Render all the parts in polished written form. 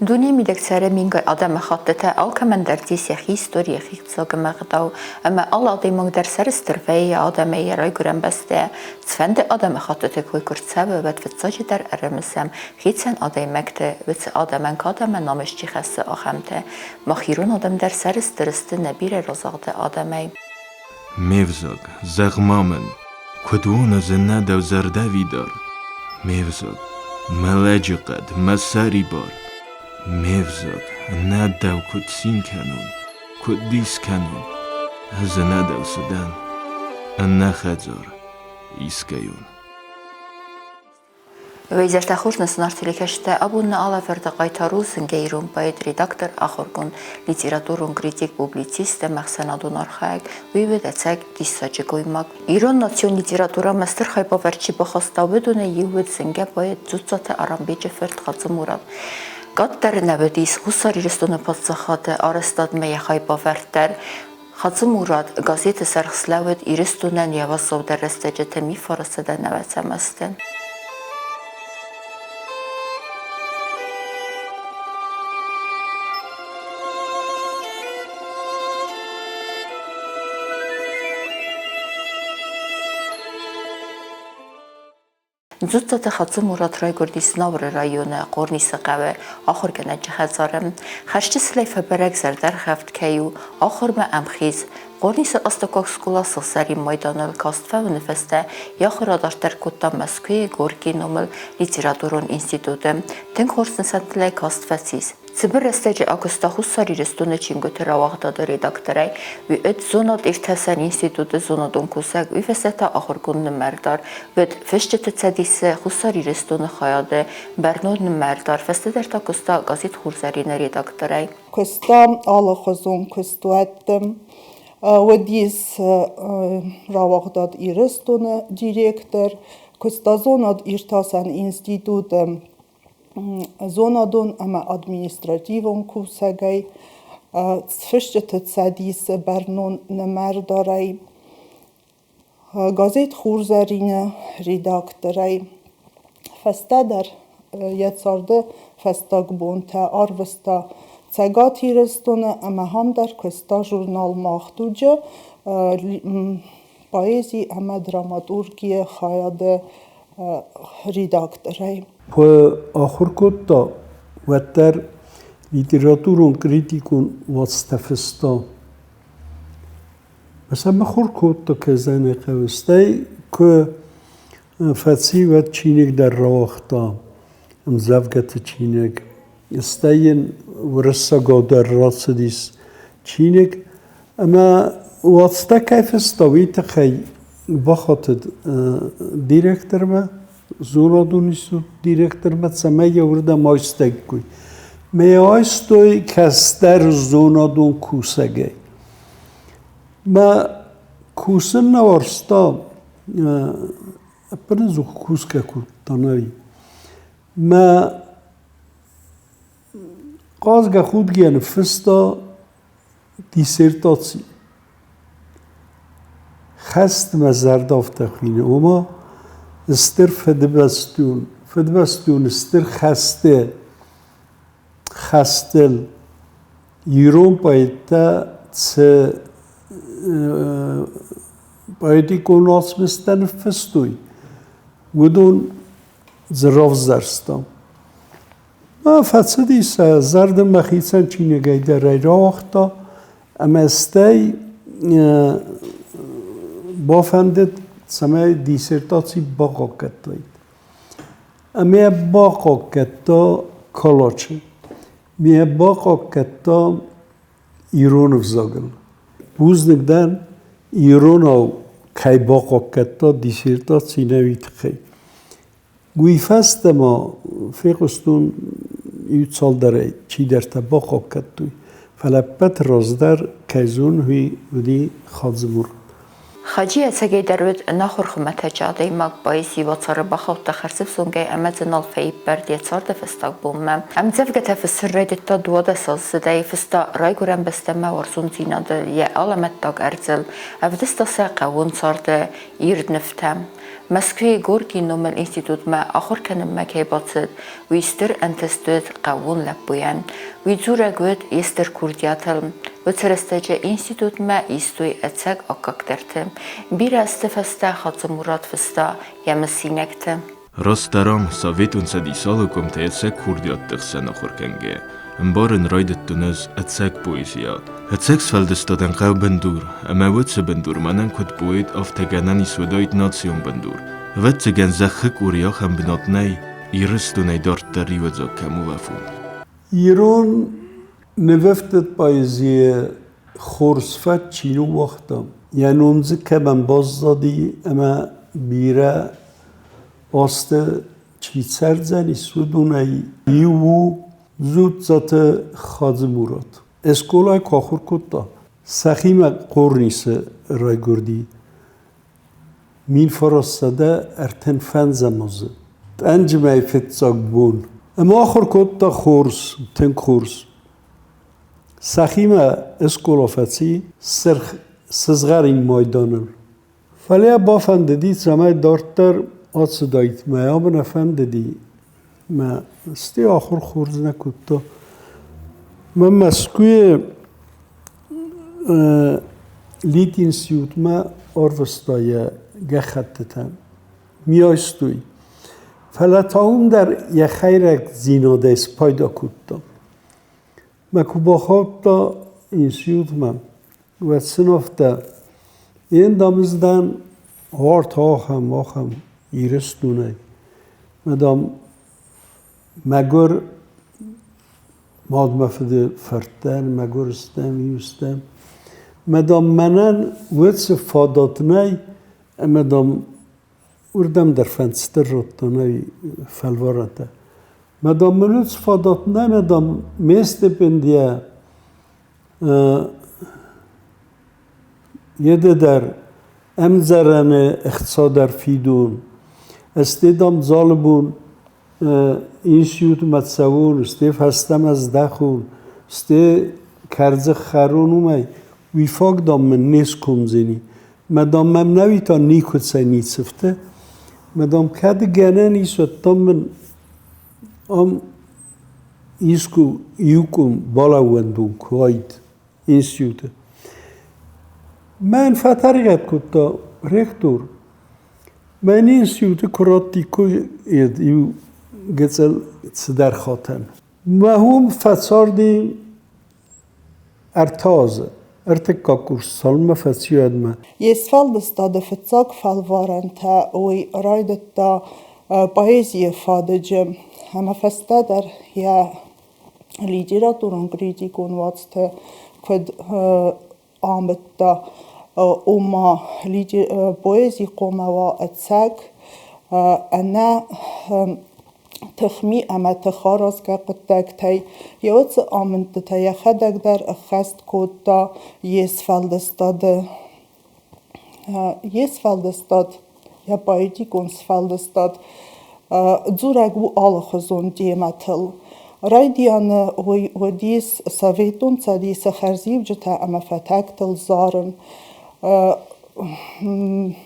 Дунейы мидӕг цӕры мингай адӕмыхӕттытӕ, алкӕмӕн дӕр ис йӕхи истори, йӕхи хицау ӕмӕ ӕгъдау, ӕмӕ алы адӕймаг дӕр сӕрыстыр вӕййы йӕ адӕмӕй, йӕ райгуырӕн бӕстӕйӕ. Цыфӕнды адӕмыхӕттыты кой куы рцӕуы, уӕд фыццаджыдӕр ӕрымысӕм хицӕн адӕймӕгты, уыцы адӕмӕн кад ӕмӕ намыс чи хӕссы, ахӕмтӕ. Мах ирон адӕм дӕр сӕрыстыр сты нӕ бирӕ разагъды адӕмӕй. Ме взаг, зӕгъ-ма мын, куыд уон ӕз ӕнӕ дӕу зӕрдӕвидар? Ме взаг, мӕ лӕджыхъӕд, мӕ сӕрибар. Ме взаг, ӕнӕ дӕу куыд цин кӕнон, куыд дис кӕнон, ӕз ӕнӕ дӕу цы дӕн, ӕнӕ хӕдзар искӕйон. Уӕ хорз нӕ сынаргъ телекӕсджытӕ, абон нӕ алӕвӕрды хъайтар у зынгӕ ирон поэт, редактор, ахуыргонд, литературон критик, публицист ӕмӕ ӕхсӕнадон архайӕг, уый уыд ӕцӕг диссаджы гоймаг. Ирон национ литературӕмӕ стыр хайбавӕрд чи бахаста, уыдонӕй иу уыд зынгӕ поэт Дзуццаты Арамбеджы фырт Хадзымурат. Кӕддӕр нӕ уыдис Хуссар Ирыстоны паддзахады арӕзтадмӕ йӕ хайбавӕрд дӕр. Хадзымурат газеты сӕргъ слӕууыд Ирыстонӕн йӕ уӕззаудӕр рӕстӕджыты мифоры 190 азты. Дзуццаты Хадзы-Мурат райгуырдис Знауыры районы Хъорнисы хъӕуы ахуыргӕнӕджы хӕдзары. Хӕсты сылӕй фӕбӕрӕг зӕрдӕргъӕвд кӕй у, ахуырмӕ ӕмхиц. Хъорнисы астӕуккаг скъола сыгъзӕрин майданыл каст фӕуыны фӕстӕ йӕ ахуыр адарддӕр кодта Мӕскуыйы Горькийы номыл литературон институты. Тынг хорз нысӕнттылӕй каст фӕцис. Цыбыр рӕстӕджы акуыста Хуссар Ирыстоны чингуыты рауагъдады редакторӕй, уыд зонад-иртасӕн институты зонадон кусӕг, уый фӕстӕ та ахуыргонд нымӕрдар, уыд Фысджыты цӕдисы Хуссар Ирыстоны хайады бӕрнон нымӕрдар, фӕстӕдӕр та куыста газет Хурзӕрин-ы редакторӕй. Куыста алыхуызон куыстуӕтты. Уыдис рауагъдад Ирыстоны директор, куыста зонад-иртасӕн институты зонадон ӕмӕ административон кусӕгӕй, фысджыты цӕдисы бӕрнон нымӕрдарӕй, газет Хурзӕрин-ы редакторӕй. Фӕстӕдӕр йӕ царды фӕстаг бонтӕ арвыста Цӕгат Ирыстоны ӕмӕ ам дӕр куыста журнал Мах дуджы поэзи ӕмӕ драматургийы хайады редакторӕй. Куы ахуыр кодта, уӕддӕр литературон критикон уацтӕ фыста. Сӕ мыхуыр кодта Казаны хъӕуы. Стӕй куы фӕци, уӕд чиныг дӕр рауагъта, ӕмдзӕвгӕты чиныг. Стӕй йын уырыссагау дӕр рацыдис чиныг. Ӕмӕ уацтӕ кӕй фыста, уый тыххӕй бахатыд директормӕ, зонадон институт директормӕ, цӕмӕй йӕ уырдӕм айстаиккой. Мӕ йӕ айстой кӕстӕр зонадон кусӕгӕй. Мӕ кусын нӕ уарзта, ӕппынӕдзух кусгӕ кодта нӕй. Мӕ хъазгӕ-худгӕ ныффыста диссертаци. Хӕст мӕ зӕрдӕ афтӕ хуины, ома стыр Фыдыбӕстон, Фыдыбӕстон стыр хӕсты хӕстыл ирон поэттӕ цы поэтикон уацмыстӕ ныффыстой, уыдон дзы равзӕрстам. Фӕцыдис сӕ зӕрды мӕхицӕн чиныгӕй дӕр ӕй рауагъта ӕмӕ стӕй бафӕндыд, цӕмӕй диссертаци бахъахъхъӕдтаид. Ӕмӕ йӕ бахъахъхъӕдта Калачы. Йӕ бахъахъхъӕдта ирон ӕвзагыл. Бузныг дӕн, иронау кӕй бахъахъхъӕдта диссертаци нӕ уый тыххӕй. Уый фӕстӕ ма фехъуыстон иу цалдӕрӕй чидӕртӕ бахъахъхъӕдтой, фӕлӕ ӕппӕт раздӕр кӕй зонын, уый уыди Хадзымурат. Хаджи ӕцӕгӕйдӕр уыд ӕнахуыр хуымӕтӕджы адӕймаг, поэзийы уацары бахаудта хӕрзӕфсонгӕй ӕмӕ дзы нал фӕиппӕрд йӕ царды фӕстаг бонмӕ. Ӕмдзӕвгӕтӕ фыссын райдыдта 12-аздзыдӕй, фыста райгуырӕн бӕстӕмӕ уарзондзинадыл, йӕ алӕмӕттаг ӕрдзыл, ӕвдыста сӕ хъӕууон царды ирд нывтӕ. Мӕскуыйы Горькийы номыл институтмӕ ахуыр кӕнынмӕ кӕй бацыд, уый стыр ӕнтыст уыд хъӕууон лӕппуйӕн. Уый дзурӕг уыд йе стыр курдиатыл. Уыцы рӕстӕджы институтмӕ истой ӕцӕг аккагдӕрты. Бирӕ азты фӕстӕ Хадзымурат фыста йӕ мысинӕгты. Растдӕр ам, Советон Цӕдисы алы къуымты ӕцӕг курдиатты хсӕн ахуыр кӕнгӕйӕ, ӕмбарын райдыдтон ӕз ӕцӕг поэзиад. Ӕцӕг сфӕлдыстадӕн хъӕуы бындур, ӕмӕ уыцы бындур мӕнӕн куыд поэт, афтӕ гӕнӕн ис уыдаид национ бындур. Ӕвӕццӕгӕн, зӕххы къори ахӕм бынат нӕй, Ирыстонӕй дарддӕр иуӕдзаг кӕм улӕфон. Ирон нывӕфтыд поэзийы хорз фӕд чи ныууагъта, йӕ ном дзы кӕмӕн баззади ӕмӕ бирӕ азты чи цӕрдзӕнис, уыдонӕй иу у Дзуццаты Хадзымурат. Скъолайы куы ахуыр кодта, сӕхимӕ Хъорнисы райгуырди 1935 азы. Тъӕнджымӕйы фыццаг бон. Ӕмӕ ахуыр кодта хорз, тынг хорз. Сӕхимӕ скъола фӕци сырх сызгъӕрин майданыл. Фӕлӕ бафӕндыди, цӕмӕй дарддӕр ацыдаид. Мӕ абон нӕ фӕндыди. Мӕ стӕй ахуыр хорз нӕ кодта. Мӕ Мӕскуыйы Литинститутмӕ арвыста йӕ гӕххӕттытӕ. Миайстой. Фӕлӕ та уым дӕр йӕ хӕйрӕгдзинадӕй спайда кодта. Мӕ куы бахаудта институтмӕ, уӕд сын афтӕ, Ендамыздӕн арт ахӕм, ахӕм Ирыстонӕй. Мӕ, дам, мӕгуыр мад мӕ фыды фырттӕн, мӕгуыр стӕм, иу стӕм. Мӕ, дам, мӕнӕн уыцы фадат нӕй, ӕмӕ, дам, уырдӕм дӕр фӕндзтӕ радтон ӕй фӕлварӕнтӕ. Мӕ, дам, мын уыцы фадат нӕй, мӕ, дам, ме стипендийӕ Еде дӕр ӕмдзӕрӕны ӕхца дӕр фидун. Ӕсте, дам, залы бон институтмӕ цӕун, сте фӕстӕмӕ здӕхун, сте кӕрдзых хӕрун уымӕй. Уый фаг, дам, мын не скомдзӕни. Мӕ, дам, мӕм нӕуи та никуыцӕй ницы фты. Мӕ, дам, кӕд гӕнӕн ис, уӕд, дам, мын ам искуы иу къуым балӕууӕндон куы уаид институты. Мӕн фӕтӕригъӕд кодта ректор. Мӕн институты куы радтиккой иу гыццыл цыдӕр хатӕн. Мӕ уым фӕцарди ӕртӕ азы. Ӕртыккаг курс цалынмӕ фӕци, уӕдмӕ. Йе сфӕлдыстады фыццаг фӕлварӕнтӕ уый райдыдта поэзийы фадыджы ӕмӕ фӕстӕдӕр йӕ литературон-критикон уацты куыд амыдта, ома поэзи хъуамӕ уа ӕцӕг, ӕнӕ тыхми ӕмӕ тыхаразгӕ хъуыддӕгтӕй. Йӕ уыцы амындтытӕ йӕхӕдӕг дӕр ӕххӕст кодта йе сфӕлдыстады. Йе сфӕлдыстад, йӕ поэтикон сфӕлдыстад дзурӕг у алыхуызон темӕтыл. Райдианы уый уыдис Советон Цӕдисы хӕрзиуджытӕ ӕмӕ фӕтӕгтыл зарын,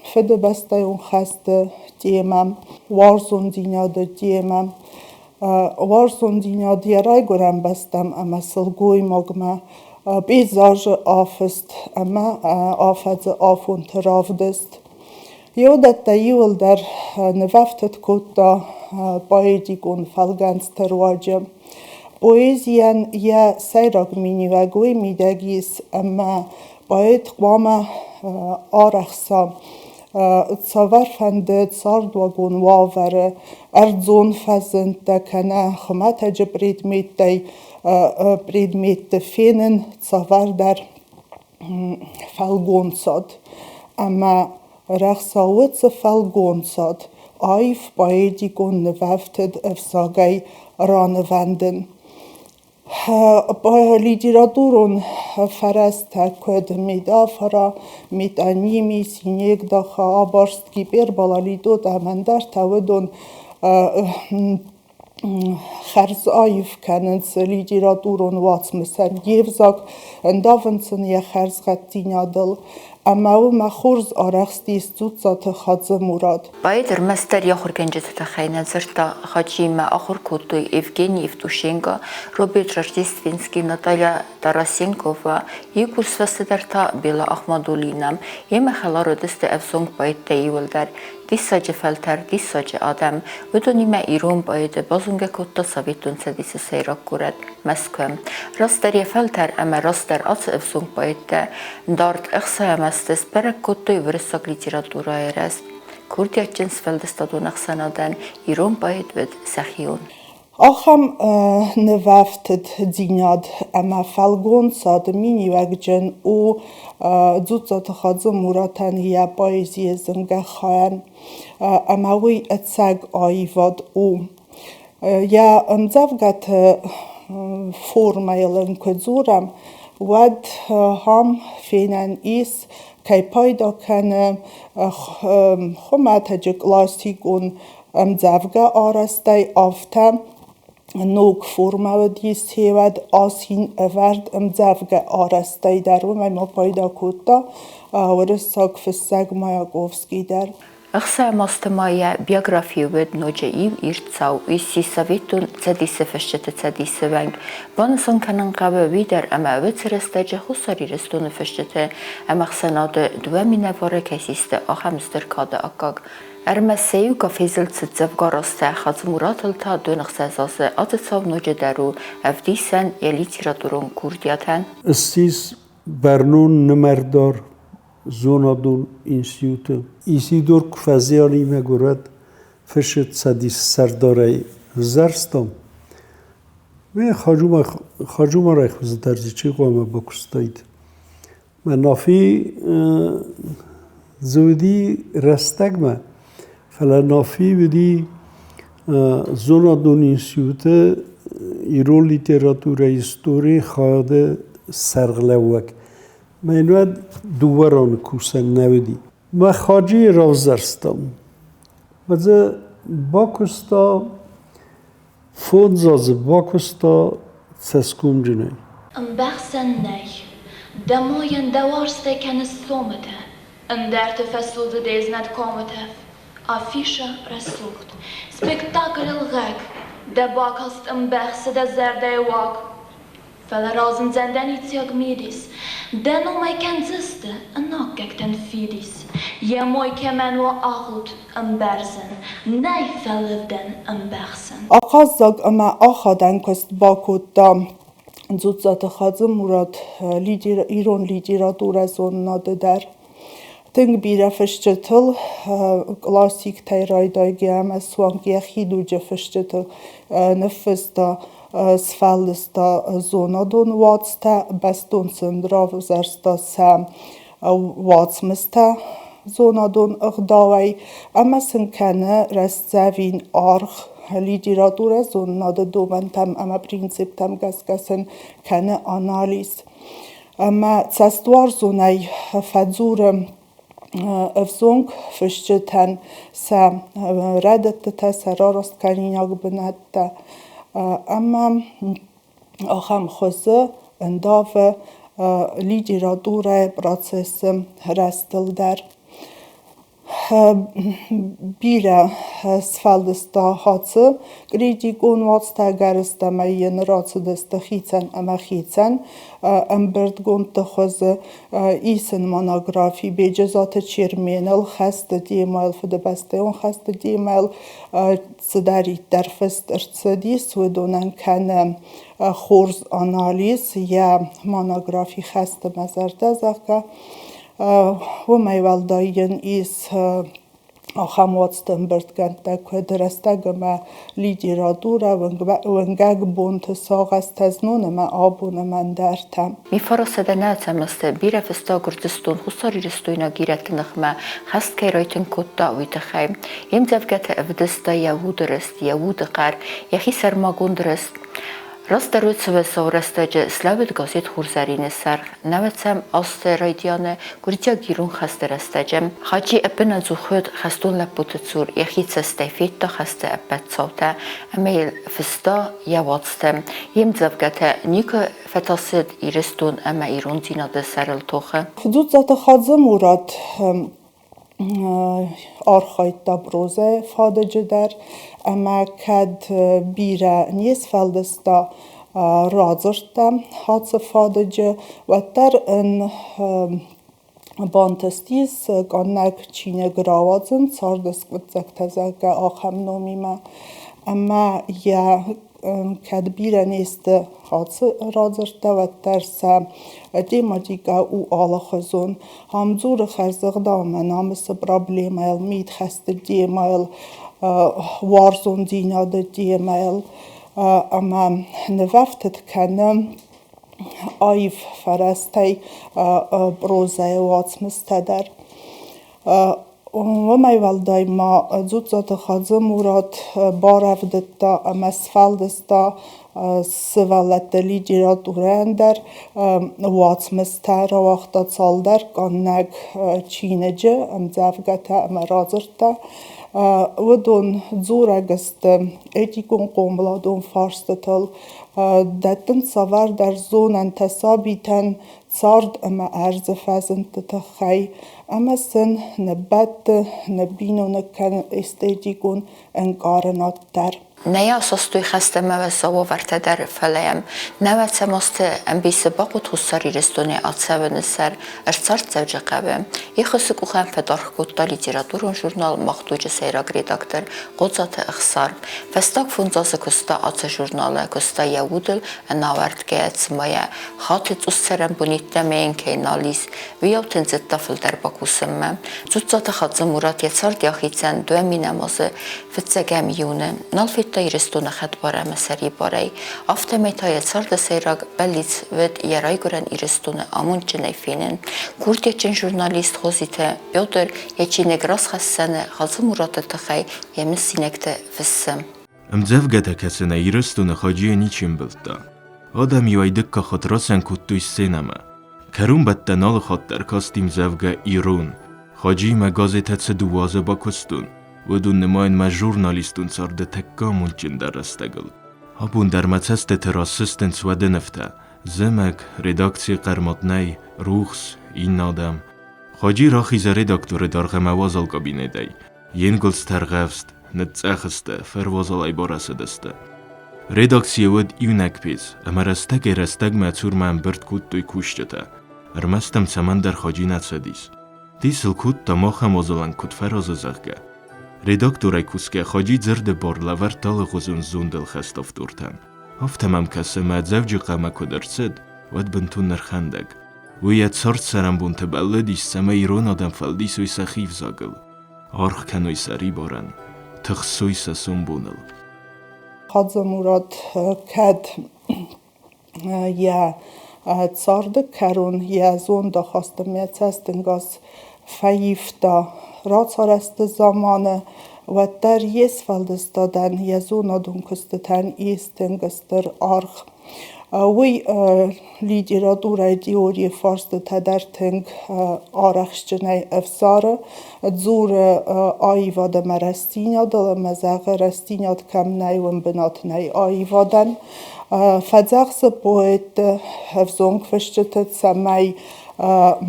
Фыдыбӕстӕйон хӕсты темӕ, уарзондзинады темӕ, уарзондзинад йӕ райгуырӕн бӕстӕм ӕмӕ сылгоймагмӕ, пейзажы афыст ӕмӕ афӕдзы афонты равдыст. Йеуыдӕттӕ иуылдӕр нывӕфтыд кодта поэтикон фӕлгӕнцты руаджы. Поэзийӕн йӕ сӕйраг миниуӕг уый мидӕг ис, ӕмӕ Поэт хъуамӕ арӕхса цавӕрфӕнды цардуагон уавӕры ӕрдзон фӕзындтӕ кӕнӕ хуымӕтӕджы предметтӕй предметты фенын цавӕрдӕр фӕлгонцад. Ӕмӕ рӕхса уыцы фӕлгонцад аив поэтикон нывӕфтыд ӕвзагӕй ранывӕндын. Литературон фӕрӕзтӕ куыд метафора, метоними, синекдоха, абарст, гипербола, литот ӕмӕ ӕндӕртӕ, уыдон хӕрз аив кӕнынц литературон уацмысӕн йе взаг, ӕндавынц ын йӕ хӕрзгъӕддзинадыл. Ӕмӕ уымӕ хорз арӕхстис Дзуццаты Хадзы-Мурат. Поэт ӕрмӕстдӕр йӕ ахуыргӕнджыты тыххӕй нӕ дзырдта, Хаджиимӕ ахуыр кодтой Евгений Евтушенко, Роберт Рождественский, Наталья Тарасенкова, иу курс фӕстӕдӕр та Бела Ахмадулина. Йемӕ хӕлар уыдысты ӕвзонг поэттӕ иууылдӕр. Диссаджы фӕлтӕр, диссаджы адӕм. Уыдонимӕ ирон поэты базонгӕ кодта Советон Цӕдисы сӕйраг горӕт Мӕскуы. Растдӕр йӕ фӕлтӕр ӕмӕ растдӕр ацы ӕвзонг поэттӕ дард ӕхсайӕм азты сбӕрӕг кодтой уырыссаг литературӕйы рӕзт. Курдиатджын сфӕлдыстадон ӕхсӕнадӕн ирон поэт уыд сӕхион. Ахӕм нывӕфтыддзинад ӕмӕ фӕлгонцад миниуӕгджын у Дзуццаты Хадзы-Муратӕн йӕ поэзийы зынгӕ хайӕн, ӕмӕ уый ӕцӕг аивад у. Йӕ ӕмдзӕвгӕты формӕйыл ын куы дзурӕм, уӕд ам фенӕн ис, кӕй пайда кӕны хуымӕтӕджы классикон ӕмдзӕвгӕ арӕзтӕй, афтӕ ног формӕ уыдис сеуӕд асин ӕвӕрд ӕмдзӕвгӕ арӕзтӕй дӕр. Уымӕй ма пайда кодта уырыссаг фыссӕг Маяковский дӕр. Ӕхсӕм азты ма йӕ биографийы уыд ноджы иу ирд цау, исси Советон Цӕдисы Фысджыты Цӕдисы уӕнг. Банысан кӕнын хъӕуы уый дӕр, ӕмӕ уыцы рӕстӕджы Хуссар Ирыстоны фысджыты ӕмӕхсӕнады дыууӕ минӕвары кӕй систы ахӕм стыр кады аккаг. Ӕрмӕст сӕ иу кафезыл цыд дзӕвгар азтӕ, Хадзымуратыл та донӕхсӕз азы ацы цау ноджыдӕр у ӕвдисӕн йӕ литературон курдиатӕн. Ссис бӕрнон нымӕрдар зонадон институты. Исидор куы фӕзианимӕ горӕт фыссы цӕдисы сӕрдарӕй ӕвзӕрстам. Ме Хаджумарӕй хуыздӕр дзы чи хъуамӕ бакуыстаид. Мӕ Нафи дзы уыди рӕстӕгмӕ, фӕлӕ Нафи уыди зонадон институты ирон литературӕйы историйы хайады сӕргълӕууӕг. Мӕн уӕд дыууӕ раны кусӕн нӕ уыди. Мӕ Хаджийы равзӕрстам. Мӕ дзы бакуыста фондз азы бакуыста цӕсгомджынӕй. Ӕмбӕхсӕн нӕй, дӕ мойӕн дӕ уарзтӕй кӕныс сомытӕ, ӕндӕрты фӕсудзы де знӕт комытӕф. Афишӕ рӕсугъд, спектакль ӕлгъаг, дӕ бакаст ӕмбӕхсы дӕ зӕрдӕйы уаг. Фӕлӕ разындзӕн дӕ ницӕйаг мидис, Дӕ номӕй кӕндзысты ӕнаккӕгтӕн фидис. Йӕ мой кӕмӕн уа агъуд ӕмбӕрзӕн, Нӕй фӕлывдӕн ӕмбӕхсӕн. Ахъаззаг ӕмӕ ахадӕн куыст бакодта Дзуццаты Хадзы-Мурат ирон литературӕзонынады дӕр. Тынг бирӕ фысджытыл, классиктӕй райдайгӕ ӕмӕ суанг йӕхи дуджы фысджытыл ныффыста, сфӕлдыста зонадон уацтӕ, бӕстон сын равзӕрста сӕ уацмыстӕ зонадон ӕгъдауӕй ӕмӕ сын кӕны рӕстдзӕвин аргъ литературӕзонынады домӕнтӕм ӕмӕ принциптӕм гӕсгӕ сын кӕны анализ. Ӕмӕ цӕстуарзонӕй фӕдзуры ӕвзонг фысджытӕн сӕ рӕдыдтытӕ, сӕ рарасткӕнинаг бынӕттӕ ӕмӕ ахӕм хуызы ӕндавы литературӕйы процессы рӕзтыл дӕр. Бирӕ сфӕлдыста хӕцы критикон уацтӕ, ӕгӕрыстӕмӕй йын рацыдысты хицӕн ӕмӕ хицӕн ӕмбырдгондты хуызы. Ис ын монографи Беджызаты Черменыл хӕсты темӕйыл, Фыдыбӕстӕйон хӕсты темӕйыл цыдӕриддӕр фыст ӕрцыдис, уыдонӕн кӕны хорз анализ йӕ монографи «Хӕсты мӕ зӕрдӕ», зӕгъгӕ. Уымӕй уӕлдай йын ис ахӕм уацты ӕмбырдгӕндтӕ, куыд рӕстӕг ӕмӕ литературӕ, уынгӕг бонты сагъӕстӕ знон ӕмӕ абон ӕмӕ ӕндӕртӕ. Мифороседа нӕ ацӕмӕзты бирӕ фыста Гуырдзыстон хуссарирыстойнаг ирӕтты ныхмӕ хӕст кӕй райтынг кодта, уый тыххӕй. Йе мдзӕвгӕты ӕвдыста йӕ уды рыст, йӕ уды хъӕр, йӕхи сӕрмагонд рыст. Растдӕр уыцы уӕззау рӕстӕджы слӕууыд газет Хурзӕрин-ы сӕргъ. Нӕуӕдзӕм азты райдианы гуырдзиаг ирон хӕсты рӕстӕджы Хаджи ӕппынӕдзух уыд хӕстон лӕппуты цур, йӕхи цӕстӕй федта хӕсты ӕппӕт цаутӕ ӕмӕ йыл фыста йӕ уацтӕ. Йе мдзӕвгӕтӕ никуы фӕтасыд Ирыстон ӕмӕ ирондзинады сӕрыл тохы. Дзуццаты Хадзы-Мурат архайдта прозӕйы фадыджы дӕр ӕмӕ кӕд бирӕ не сфӕлдыста радзырдтӕ ацы фадыджы, уӕддӕр ын бантыстис къаннӕг чиныг рауадзын царды скъуыддзӕгтӕ, зӕгъгӕ, ахӕм номимӕ. Ӕмӕ йӕ кӕд бирӕ не сты ацы радзырдтӕ, уӕддӕр сӕ тематикӕ у алыхуызон. Ам дзуры хӕрзӕгъдаумӕ намысы проблемӕйыл, мидхӕсты темӕйыл, уарзондзинады темӕйыл ӕмӕ нывӕфтыд кӕны аив фӕрӕзтӕй прозӕйы уацмыстӕ дӕр. Уымӕй уӕлдай ма Дзуццаты Хадзы-Мурат барӕвдыдта ӕмӕ сфӕлдыста сывӕллӕтты литературӕйӕн дӕр уацмыстӕ, рауагъта цалдӕр къаннӕг чиныджы, ӕмдзӕвгӕтӕ ӕмӕ радзырдтӕ. Уыдон дзурӕг сты этикон хъомыладон фарстытыл, дӕттынц цавӕрдӕр зонӕнтӕ сабитӕн цард ӕмӕ ӕрдзы фӕзындты тыххӕй ӕмӕ сын ныббӕтты, ныббиноныг кӕны эстетикон ӕнкъарынад дӕр. Нӕ асастой хӕстӕмӕ уӕззау уавӕртӕ дӕр, фӕлӕ йӕм нӕуӕдзӕм азты ӕмбисы бахъуыд Хуссар Ирыстонӕй ацӕуыны сӕр ӕрцард Дзӕуджыхъӕуы. Йе ххуысы къухӕн фӕдаргъ кодта литературон журнал Мах дуджы сӕйраг редактор Хъодзаты Ӕхсар. Фӕстаг 5 азы куыста ацы журналы, куыста йӕ удыл ӕнауӕрдгӕйӕ, цыма йӕ хаты цъус цӕрӕнбонӕттӕ йын кӕй нал ис, уыйау тындзыдта фылдӕр бакусынмӕ. Дзуццаты Хадзы-Мурат йӕ цард йӕхицӕн 2000 азы фыццӕгӕм июны нал федта Ирыстоны хӕдбар ӕмӕ сӕрибарӕй, афтӕмӕй та йӕ царды сӕйраг бӕллиц уыд йӕ райгуырӕн Ирыстоны амондджынӕй фенын. Курдиатджын журналист Хозиты Петр йӕ чиныг Разхӕссӕны Хадзы-Мураты тыххӕй йӕ мысинӕгтӕ фыссы. Ӕмдзӕвгӕтӕ кӕсынӕй Ирыстоны Хаджийӕ ничи ӕмбылдта. Адӕм-иу ӕй дыккаг хатт рацӕн кодтой сценӕмӕ. Кӕронбӕттӕн алы хатт дӕр касти ӕмдзӕвгӕ «Ирон». Хаджиимӕ газетӕ цы дыууӕ азы бакуыстон, уыдон нымайын мӕ журналистон царды тӕккӕ амондджындӕр рӕстӕгыл. Абон дӕр мӕ цӕстыты раз сыстынц уӕды нывтӕ: зымӕг, редакцийы хъӕрмад нӕй, рухс, иннӕ адӕм. Хаджи рахизы редакторы даргъ ӕмӕ уазал кабинетӕй. Йе нгуылдзтӕ ӕргъӕвст, ныцъцъӕх сты, фыруазалӕй барӕсыдысты. Редакцийы уыд иунӕг пец, ӕмӕ рӕстӕгӕй-рӕстӕгмӕ цурмӕ ӕмбырд кодтой кусджытӕ. Ӕрмӕст ӕм цӕмӕндӕр Хаджи нӕ цыдис. Дис ыл кодта, махӕн уазалӕн куыд фӕразы, зӕгъгӕ. Редакторӕй кусгӕ Хаджи дзырды бар лӕвӕрдта алыгъуызон зондылхӕст автортӕн. Афтӕ мӕм кӕсы, ӕмӕ Дзӕуджыхъӕумӕ куыд ӕрцыд, уӕд бынтон ӕрхӕндӕг. Уый йӕ цард-цӕрӕнбонты бӕллыдис, цӕмӕй ирон адӕм фӕлдисой сӕхи взагыл, аргъ кӕной сӕрибарӕн, тыхсой сӕ сомбоныл. Хадзы-Мурат кӕд йӕ царды кӕрон йӕ зондахасты мӕ цӕстӕнгас фӕивта рацарӕзты заманы, уӕддӕр йе сфӕлдыстадӕн, йӕ зонадон куыстытӕн ис тынг стыр аргъ. Уый литературӕйы теорийы фарстытӕ дӕр тынг арӕхстджынӕй ӕвзары, дзуры аивад ӕмӕ рӕстдзинадыл ӕмӕ зӕгъы, рӕстдзинад кӕм нӕй, уым бынат нӕй аивадӕн. Фӕдзӕхсы поэтты, ӕвзонг фысджыты, цӕмӕй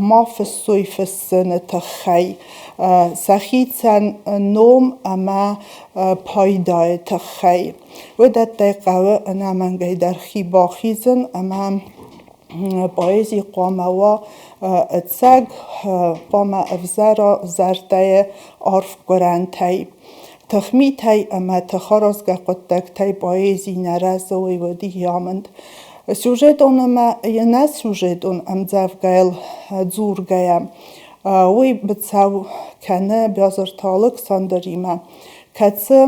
ма фыссой фыссыны тыххӕй сӕхицӕн ном ӕмӕ пайдайы тыххӕй. Уыдӕттӕй хъӕуы ӕнӕмӕнгӕй дӕр хи бахизын ӕмӕ поэзи хъуамӕ уа ӕцӕг, хъуамӕ ӕвзӕра зӕрдӕйы арф гуырӕнтӕй. Тыхмитӕй ӕмӕ тыхаразгӕ хъуыддӕгтӕй поэзи нӕ рӕзы, уый уыди амынд. Сюжетон ӕмӕ ӕнӕсюжетон ӕмдзӕвгӕйыл дзургӕйӕ, уый быцӕу кӕны Биазырты Алыксандримӕ, кӕцы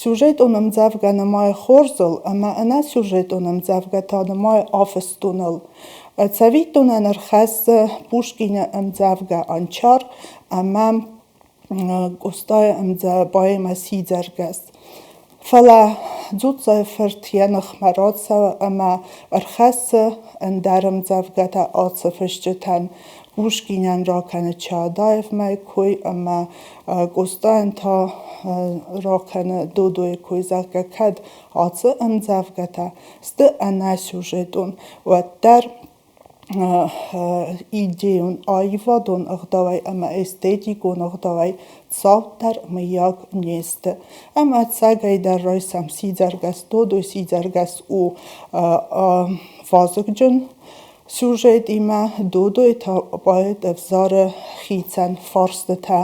Сюжетон ӕмдзӕвгӕ нымайы хорзыл ӕмӕ ӕнӕсюжетон ӕмдзӕвгӕ та нымайы афыстоныл. Цӕвиттонӕн ӕрхӕссы Пушкины ӕмдзӕвгӕ «Анчар» ӕмӕ Къостайы поэмӕ «Сидзӕргӕс». Фӕлӕ Дзуццайы-фырт йӕ ныхмӕ рацӕуы ӕмӕ ӕрхӕссы ӕндӕр ӕмдзӕвгӕтӕ ацы фысджытӕн. Пушкинӕн ракӕны Чаадаевмӕ кой ӕмӕ Къостайӕн та ракӕны Додойы кой, зӕгъгӕ, кӕд ацы ӕмдзӕвгӕтӕ сты ӕнӕсюжетон, уӕддӕр идейон аивадон ӕгъдауӕй ӕмӕ эстетикон ӕгъдауӕй цауддӕр мыййаг не сты. Ӕмӕ ӕцӕгӕйдӕр райсӕм сидзӕргӕс Додой сидзӕргӕс у вазыгджын сюжетимӕ, Додой та поэт ӕвзары хицӕн фарстытӕ.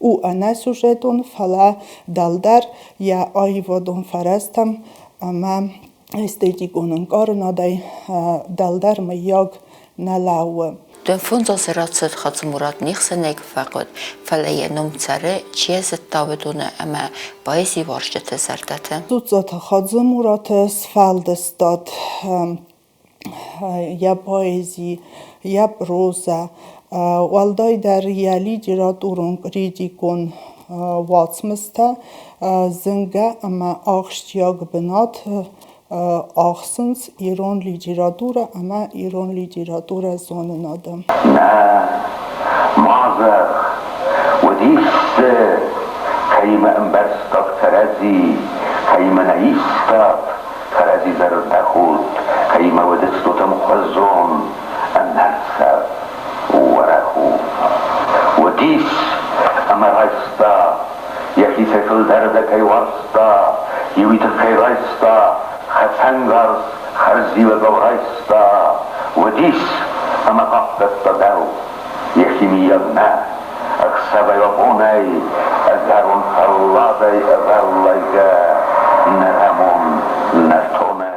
У ӕнӕсюжетон, фӕлӕ дӕлдӕр йӕ аивадон фӕрӕзтӕм ӕмӕ эстетикон ӕнкъарынадӕй дӕлдӕр мыййаг нӕ лӕууы. 15 азы рацыд Хадзымурат не хсӕнӕй куы фӕхъуыд, фӕлӕ йӕ ном цӕры, чи йӕ зыдта, уыдоны ӕмӕ поэзиуарзджыты зӕрдӕты. Дзуццаты Хадзымураты сфӕлдыстад, йӕ поэзи, йӕ прозӕ, уӕлдайдӕр йӕ литературон критикон уацмыстӕ зынгӕ ӕмӕ ахсджиаг бынат ахсынц ирон литературӕ ӕмӕ ирон литературӕзонынады. Нӕ, ма зӕгъ, уыдис дзы, кӕимӕ ӕмбӕрстат кӕрӕдзи, кӕимӕ нӕ истат кӕрӕдзи зӕрдӕхудт, кӕимӕ уыдыстут ӕмхуызон, ӕнӕрцӕф, уӕрӕх у. Уыдис ӕмӕ райста, йӕхицӕй фылдӕр дӕ кӕй уарзта, иуи тыххӕй райста, хӕцӕнгарз хӕрзиуӕгау райста, уыдис ӕмӕ хъахъхъӕдта дӕу, йӕхи миййаг нӕ, ӕхсӕвӕй-бонӕй ӕгӕрон фӕлладӕй ӕвӕллайгӕ нӕрӕмон нӕртонӕ.